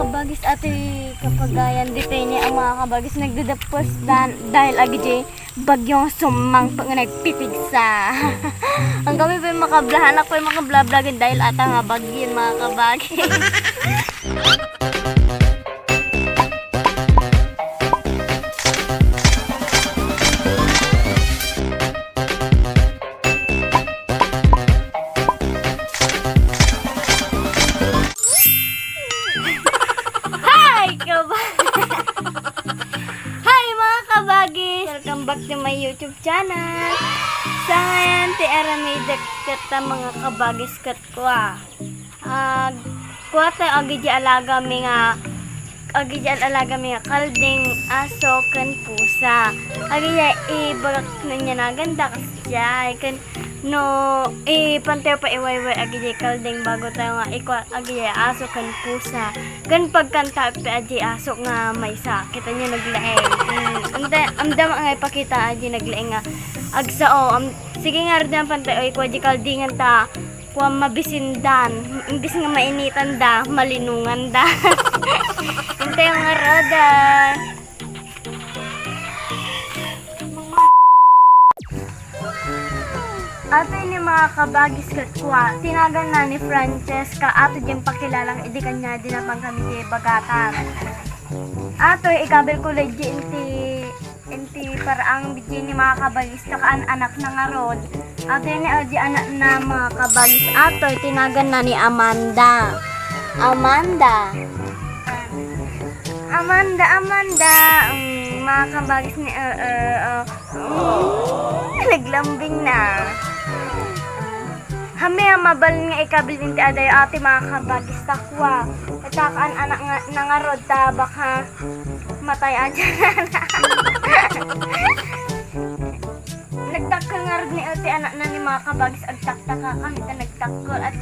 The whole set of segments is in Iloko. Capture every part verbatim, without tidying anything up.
Bagis atoy kapagayan ditoy ni a mga kabagis nagdadappos dan dahil agidiay bagyong sumangpet nga nagpipigsa. Ang kami pay makablahanak pay makablablagen dahil ata nga bagyo, mga kabagis. Hi, kaba-, hi, mga kabagis! Welcome back to my YouTube channel. Sa ngayon, ti aramidek ket ta mga kabagis ket kua. Ag-, kua tayo agidiay alagami nga, agidiay alagami nga kalding, aso, ken pusa. Agidiay ibagak no ania naganda kasdiay. Ken no, ipan tayo pay iwayway agidiay kalding bago tayo nga ikua agidiay aso ken pusa. Ken pagkanta pay agidiay aso nga maysa. Kita niyo naglaeng. Mm, amda, amda nga ipakita agidiay naglaeng nga agsao. Am-, sige ngarud, ipan tayo ikua diay kaldingan ta kua mabisindan, imbes nga mainitanda, malinunganda. Intayo ngarud. Atoy ni mga kabagis ket kua, tinaganna ni Francesca, atoy diay pakilalang idi kaniada napan kami diay bagatan. Atoy, ikabil ko la diay inti Iti paraang bidiay ni mga kabagis, ta kaan-anakna ngarud. Atoy ni agidiay anakna, mga kabagis, atoy tinaganna ni Amanda. Amanda. Amanda, Amanda. Mm, mga kabagis ni, eh, eh, eh, mm, naglambing na. Kami a mabalin nga ikabil inti adayo atoy, mga kabagis, ta kua. Ita kaan-anakna ngarud ta baka matay a diay. Nagdakkel ngarud ni iti anakna ni mga kabagis, agtaktaka kami ta nagdakkel. At,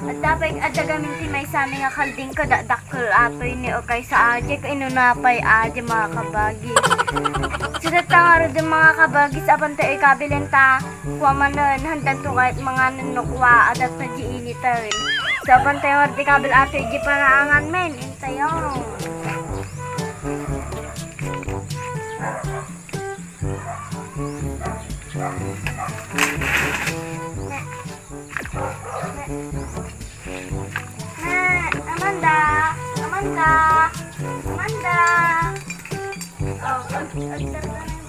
at dapay adda gamin ti maysami nga kalding ket dakdakkel atoy ni o kaysa agidiay, ket inuna pay agidiay, mga kabagis. Ket ita ngarud, mga kabagis, apan tayo ikabilin ta kua manen, handanto kayat manganen no kua, adda ta diay initen. Ket apan tayo ngarud ikabil atoy diay paraangan men, intayo. Amanda! Amanda! Amanda! Oh, ag-, ag-,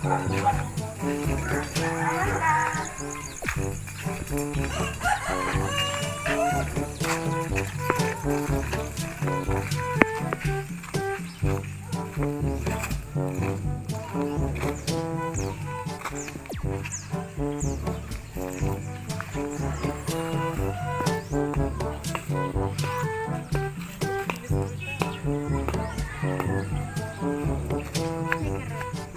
Amanda!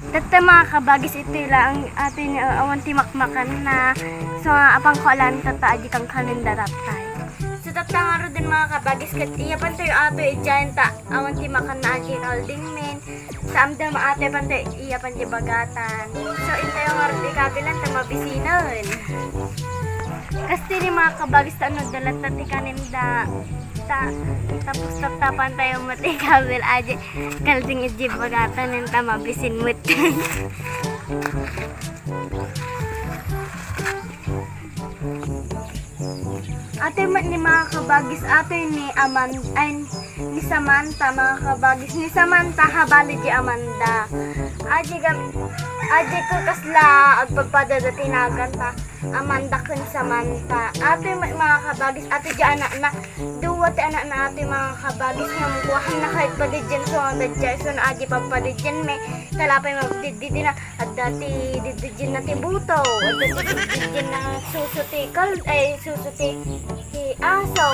Tatta, mga kabagis, iti la ang atoy ni, uh, awan ti makmakanna. So, nga, apang ko alan tatta, agidiay kankanen da tattay. So, tatta ngaruden, mga kabagis, ket iyapan tayo atoy, idiay ta, awan ti makanna, agidiay kalding men. Sa amda maate pante iya panje bagatan. So, intayo ngarud ikabilan ta mabisinen. Kasta ni mga kabagis ta no, dalat ta ti kanen da. Ta, tapos tattapan tayo met ikabil aje kalding ije bagatan ta mabisin met. Atoy met ni mga kabagis, atoy ni Aman-, ay, ni Samantha, mga kabagis. Ni Samantha, habali di Amanda. Aji gam-, aji ko kasla agpadpada ti naganta Amanda ken Samantha. Atoy met, mga kabagis, atoy di anakna. Dua ti anakna atoy, mga kabagis, ngem kuahanna kayat padiddien, so, nga dadya, so, aji pagpadiddien, me, talapay magdiddidina. Adda ti dididien na ti buto, adda ti dididien na suso ti kal-, ay, suso ti, ti aso.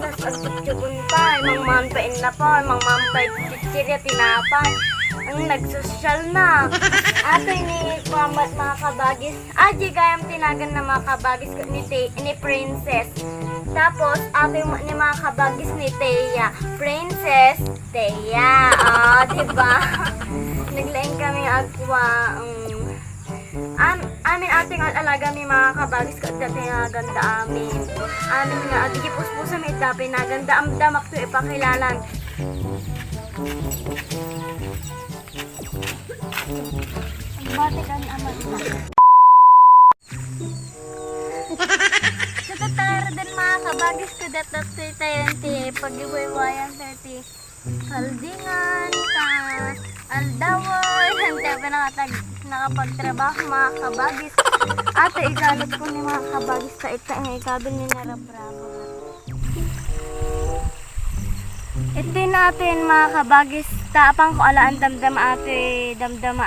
Tas agtutubon pa, mangman pa inla pa, mangman pa chichirya, tinapay. Ang nagsosyal na. Atoy ni Mamat, mga kabagis. Aji gayam ti naganna, mga kabagis, ni Te-, ni Princess. Tapos, atoy mo-, ni mga kabagis ni Thea. Princess, Thea, oh, di ba? Naglaing kami agkua, um, am-, amin atoy nga al-alaga mi, mga kabagis, ket dati nga aganda amin. Amin nga, agidi puspusa mi, dapay naganda, amda makto ipakilalan. Bati ka ni Ama. Sa tattaro den, mga kabagis ko, datattayen ti pagiwaywayan ta ti kaldingan, ta aldawen, ta pinakatag-, nakapagtrabaho, mga kabagis. Ato, igalot ko ni, mga kabagis, ta ita nga ikabil ni narabrabar. Iti natin, mga kabagis, ta apan ko alaan damdama ati, damdama,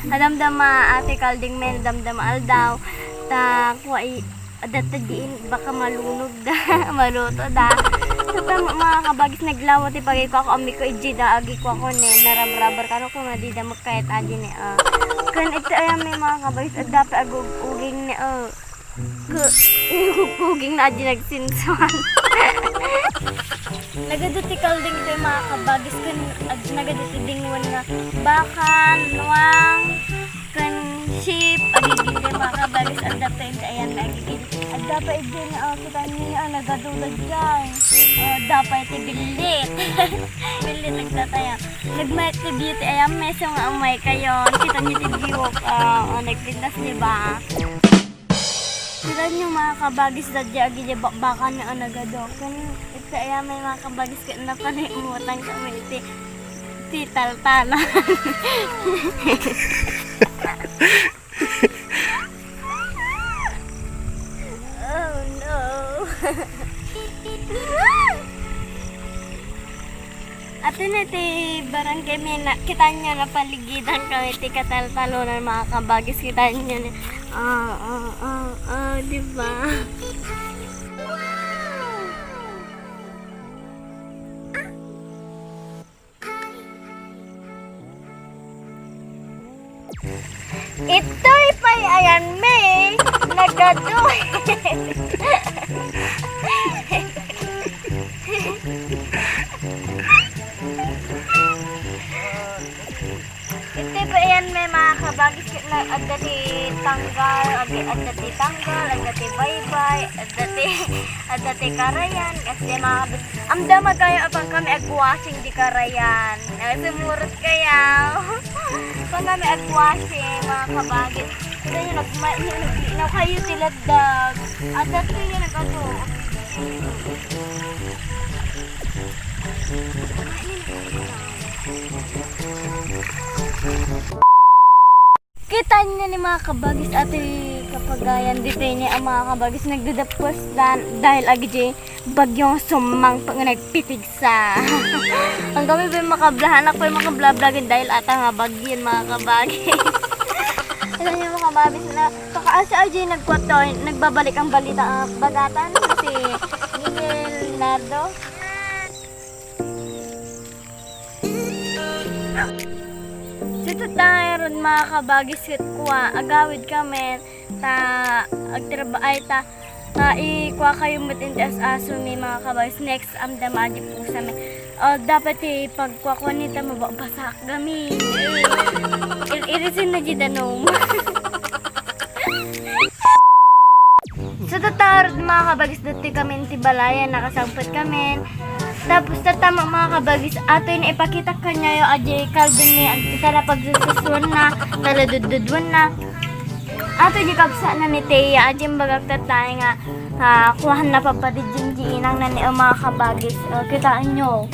damdama ati kalding men, damdama aldaw, ta kua i-, adda ta diin baka malunod da, maluto da. Ta, mga kabagis, naglawa ti pagikuako, ammi ko ijji da, agikuako ni, narabrabar kano ko nga di da magkayat adi ni, ah. Ken iti ayam mi, mga kabagis, adda pa agug-uging ni, ah. Gu-, yung kuging na adi nagsinsuan. Nagadu ti kalding ti, mga kabagis, ken ag-, nagadu ti dingwen nga baka, nuang, ken sheep, agigid ti, mga kabagis, adda pa iti ayan nga agigid. Adda pa iti nga, ah, kita niyo, ah, nagadu da diay. Ah, adda pa iti billit. Billit nagtataya. Nagmayat ti beauty ayan, meso nga umay kayo. Kita niyo ti biwok, ah, ah, nagpintas, di ba? Kita niyo, mga kabagis, da diay agidi bakbakan nga nagadu. Ken iti ayam mi, mga kabagis, ket napanimutan kami iti, iti taltalan. Oh, no. Ato na ti barangay mi na, kita niyo, napaligidan kami ti kataltalonan, mga kabagis, kita niyo ni. Ah, ah, ah, ah, di ba? Itoy pay ayan mi, nagadu. Iti pay ayan mi, mga kabagis, ket na, adda ti tanggal, agi-, adda ti tanggal, adda ti baybay, adda ti, adda ti karayan, kas ti mga kabagis. Amda magayo a pang kami agwashing di karayan. Ah, sumurot kayo. Pang kami agwashing, mga kabagis. Kita niyo, nagma-, niyo, naginaw kayo ti laddag. At dati niyo nag-ano. Kita niyo ni, mga kabagis, atoy kapagayan ditoy ni, ah, mga kabagis, nagdadappos dan-, dahil agidi bagyo nga sumangpet nga nagpitigsa. Ang kami pay makablahan, ako pay makablablagan dahil ata nga bagyo, mga kabagis. Kita niyo, mga kabagis, na pakaasa agidi nagkuato, nagbabalik ang balita, ah, bagatan, si Miguel Nardo. Sa tattaro, mga kabagis, ket kua, agawid kami, ta agtraba-, ay, ta, ta ikua kayo met iti as-aso mi, mga kabagis. Next, amda maadi pusa mi. O, dapat ti pagkuakua ni ta mababasak kami. Ir-, irisin na di danum. Sa tattaro, mga kabagis, ditoy kami iti balayan, nakasangpet kami. Tapos, tattama, mga kabagis, atoy ni ipakita kanyayo, adi kalding ni agtitala pagsususuan na, taladuddudwan na. Atoy di kabsat na ni Tia, adi imbagak tattay nga, ah, kuahan na papadijin di inang na ni, oh, mga kabagis. Oh, kitaan nyo.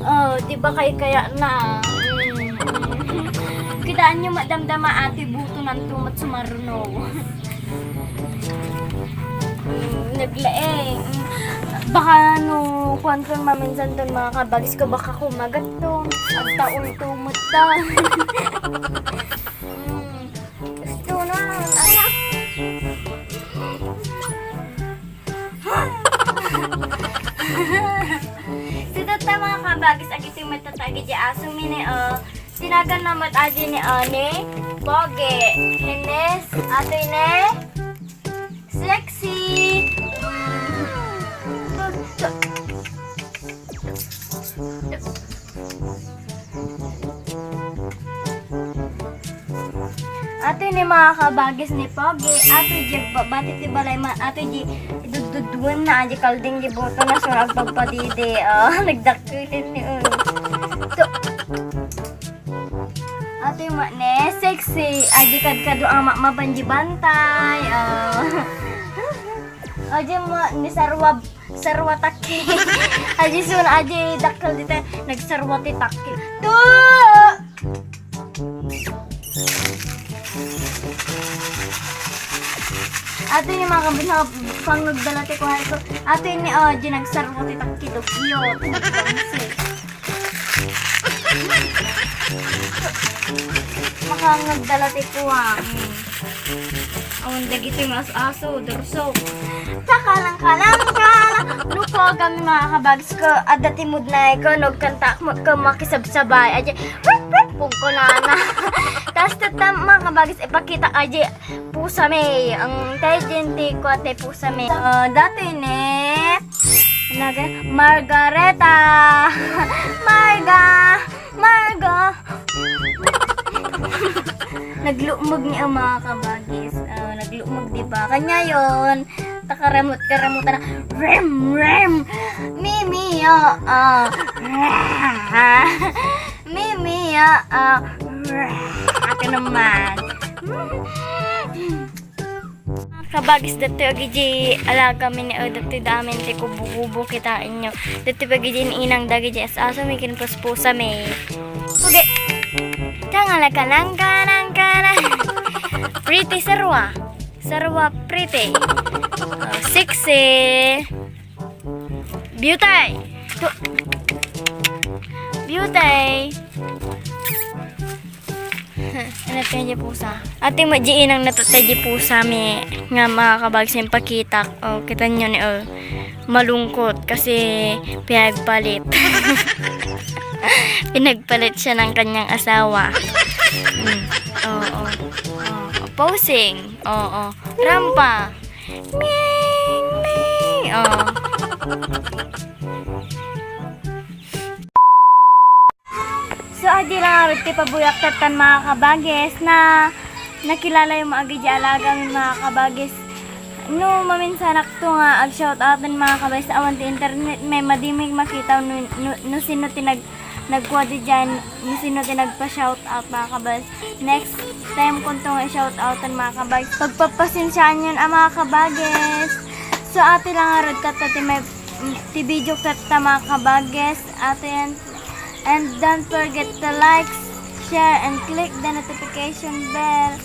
Oh, di ba kay kaya na? Mm, mm. Kitaan nyo, madamdama, ati buto ng tumat sumarno. Mm, naglaeng. Mm, baka no, kuwan ko maminsan ton mga kabagis ko, baka kumagat to. Agtaul to, mutta. Mm, gusto na, anak. Sa tattama, mga kabagis, agiti met tatta agidi aso mi ni, uh, tinagan na met adi ni, uh, ni Pogi. Hines, atoy ni Sexy. Atoy ni mga kabagis ni Pogi, atoy di agbabati ti balay man, atoy di idud-, Duduen na, adi kalding di boto na, so agpagpadidi. Ah, nagdakkelin ni, eh. So, atoy met ne, sexy. Adi kadkado a ma-, mapan di bantay. Ah. Adi met ne, sarwa, sarwa takki. Adi sun, adi dakkel dita, nagsarwa ti takki. To! Atoy ne, mga kabagis, pangngegdala ti kuan ko. Atoy ne, oh, di nagsarwa ti takki dugyo. Pangsi. Makangngegdala ti kuan. Awan dagiti mas-aso, durso. Takalang-kalang-kalang. Nuko kami, mga kabagis ko. Adda ti mudnay ko. Nagkanta ko makisabsabay. Adi, wip, wip, pungko nana. Tas tatta, mga kabagis, ipakita adi pusami. Ang tayo din ti kuat ti pusami. Ah, dati ni Naga-, Margareta. Marga. Marga. Naglumog ni, ah, mga kabagis. Ah, naglumog, di ba? Kanya yon. Takaramot-karamotan na. Rem, rem. Mimi, ah, ah. Mimi, ah, ah. Ako naman. Kabagis, datoy agidi alagami ni, oh, datoy da amin ti kubo-kubo, kitaenyo. Datoy agidi ni inang dagidi as-aso mi ken puspusami. Okay. Tangala ka lang, ka lang, ka lang. Pretty sarwa. Sarwa pretty. Oh, sexy. Beauty. Tu-, beauty. Ano tayo di pusa? Ate, ma-, di inang natatay di pusami nga, mga kabagis, impakitak. Oh, kita nyo ni, oh, malungkot kasi pinagpalit. Pinagpalit siya ng kanyang asawa. Mm. Oo. Oo. Posing. Oo. Rampa. Ming, ming. Oh. So, adi lang arud ti pabuyak tattan, mga kabagis, na nakilala yung mga agidi alagami, mga kabagis. No, maminsanak to nga ag-shoutouten, mga kabagis, awan ti internet, may madimig makita no, no, no sino ti nag-, nagkuha di dyan, no sino ti nagpa-shoutout, mga kabagis. Next time ko to nga i-shoutouten, mga kabagis. Pagpapasensyaan yun, ah, mga kabagis. So, ati lang arud katta ti may, ti video katta, mga kabagis. Ati yan. And don't forget to like, share, and click the notification bell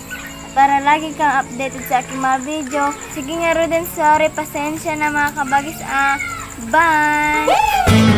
para lagi kang updated sa aking mga video. Sige nga, Ruden, sorry, pasensya na, mga kabagis, ah. Bye!